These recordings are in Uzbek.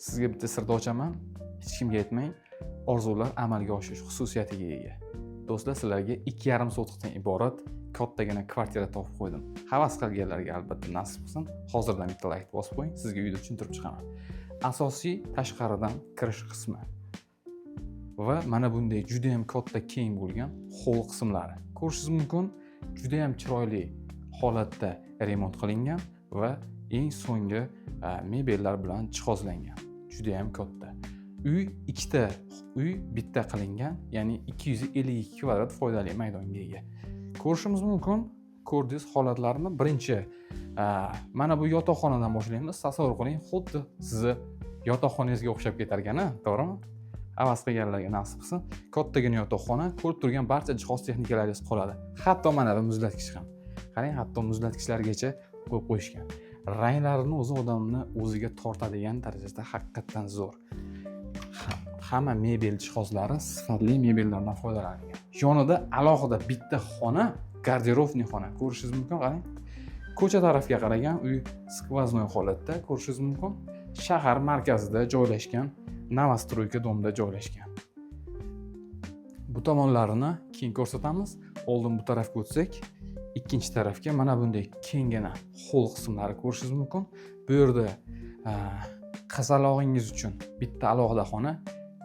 Sizga bitta sirni ochaman, hech kimga aytmang. Orzular amalga oshish xususiyatiga ega. Do'stlar, sizlarga 2,5 sotixdan iborat kattagina kvartira topib qo'ydim. Havas qilganlarga albatta nasib qilsin. Hozirdan bitta layk bosib qo'ying, sizga uyda tushuntirib chiqaman. Asosiy tashqaridan kirish qismi va mana bunday juda ham katta, keng bo'lgan холл qismlari. Ko'rishingiz mumkin, juda ham chiroyli holatda remont qilingan va eng so'nggi mebellar bilan jihozlangan. Juda ham katta. Uy ikkita uy bitta qilingan, ya'ni 252 kvadrat foydali maydonga ega. Ko'rishimiz mumkin, ko'rdingiz holatlarini. Birinchi mana bu yotoqxonadan boshlaymiz. Tasavvur qiling, xuddi sizni yotoqxonangizga o'xshab ketar ekan, a? To'g'rimi? Havas qilganlarga nasib qilsin. Kattagina yotoqxona, ko'rib turgan barcha jihoz texnikalaringiz qoladi. Hatto mana bu muzlatgich ham. Qarang, hatto muzlatgichlargacha qo'yib qo'yishgan. Ranglarini o'zi odamni o'ziga tortadigan darajada haqiqatdan zo'r. Hamma mebel jihozlari sifatli mebellardan foydalanilgan. Yonida alohida bitta xona, гардеробный xona. Ko'rishingiz mumkin, qarang. Ko'cha tarafga qaragan uy, сквозной holatda, ko'rishingiz mumkin. Shahar markazida joylashgan новостройка дом da joylashgan. Bu tomonlarini keyin ko'rsatamiz. Oldin bu tarafga o'tsak, ikkinchi tarafga mana bunday kenggina холл qismlari ko'rishingiz mumkin. Bu yerda qizalog'ingiz uchun bitta alohida xona,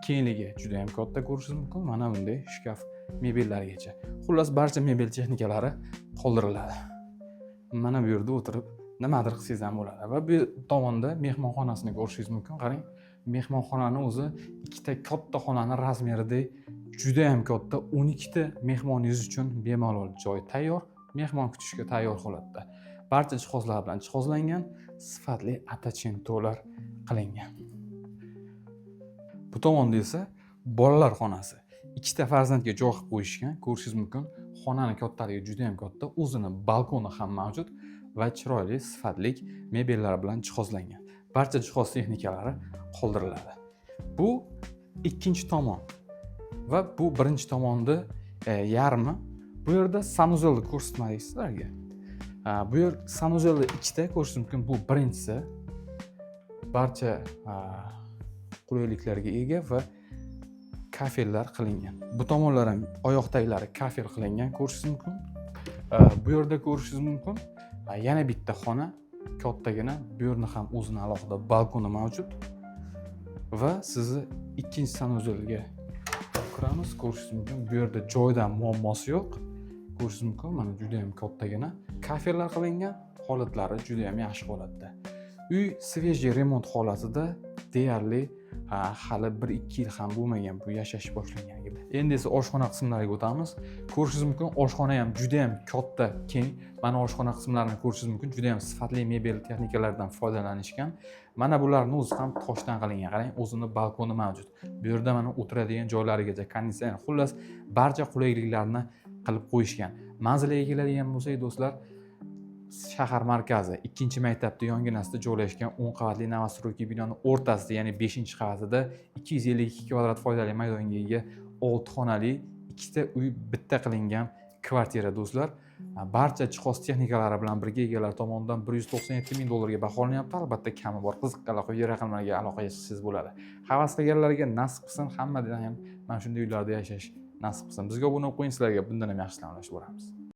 kengligi juda ham katta, ko'rishingiz mumkin. Mana bunday shkaf mebellargacha. Xullas, barcha mebel texnikalari qoldiriladi. Mana bu yerda o'tirib nimadir qilsangiz ham bo'ladi. Va bu tomonda mehmonxonasini ko'rishingiz mumkin. Qarang, mehmonxonani o'zi ikkita katta xonani razmeridek juda ham katta. 12 ta mehmoningiz uchun bemalol joy tayyor, mehmon kutishga tayyor holatda. Barcha jihozlar bilan jihozlangan, sifatli оттенок lar qilingan. Bu tomonda esa bolalar xonasi. Ikkita farzandga joy qilib qo'yishgan, ko'rishingiz mumkin. Xonani kattaligi juda ham katta, o'zini balkoni ham mavjud va chiroyli, sifatli mebellar bilan jihozlangan. Barcha jihoz texnikalari qoldiriladi. Bu ikkinchi tomon va bu birinchi tomonni yarmi. Bu yerda санузел ni ko'rsatmadik sizlarga. Ha, bu yer санузел ni ikkita, ko'rishingiz mumkin. Bu birinchisi, barcha qulayliklarga ega va kafellar qilingan. Bu tomonlar ham oyoq taglari kafel qilingan, ko'rishingiz mumkin. Bu yerda ko'rishingiz mumkin, yana bitta xona kattagina. Bu yerni ham o'zini alohida balkoni mavjud va sizni ikkinchi санузел ga kiramiz. Ko'rishingiz mumkin, bu yerda joydan muammosi yo'q. Ko'rishingiz mumkin, mana juda ham kattagina kafellar qilingan, holatlari juda ham yaxshi holatda. Uy свежий remont holatida, deyarli hali 1-2 yil ham bo'lmagan bu yashash boshlanganiga. Endi esa oshxona qismlariga o'tamiz. Ko'rishingiz mumkin, oshxona ham juda ham katta, keng. Mana oshxona qismlarini ko'rishingiz mumkin, juda ham sifatli mebel texnikalardan foydalanishgan. Mana bularni o'zi ham toshdan qilingan. Qarang, o'zini balkoni mavjud. Bu yerda mana o'tiradigan joylarigacha konditsioner, xullas, barcha qulayliklarni qilib qo'yishgan. Manzilga keladigan bo'lsak, do'stlar, shahar markazi, ikkinchi maktabni yonginasida joylashgan 10 qavatli новостройка binoni o'rtasida, ya'ni beshinchi qavatida 252 kvadrat foydali maydonga ega olti xonali ikkita uy bitta qilingan kvartira, do'stlar. Barcha jihoz texnikalari bilan birga egalari tomonidan 197 ming dollarga baholanyapti. Albatta, kami bor. Qiziqqanlar quyidagi raqamlarga aloqaga chiqsangiz bo'ladi. Havas qilganlarga nasib qilsin, hammadan ham mana shunday uylarda yashash nasib qilsin. Bizga obuna bo'lib qo'ying, sizlarga bundan ham yaxshisini ulashib boramiz.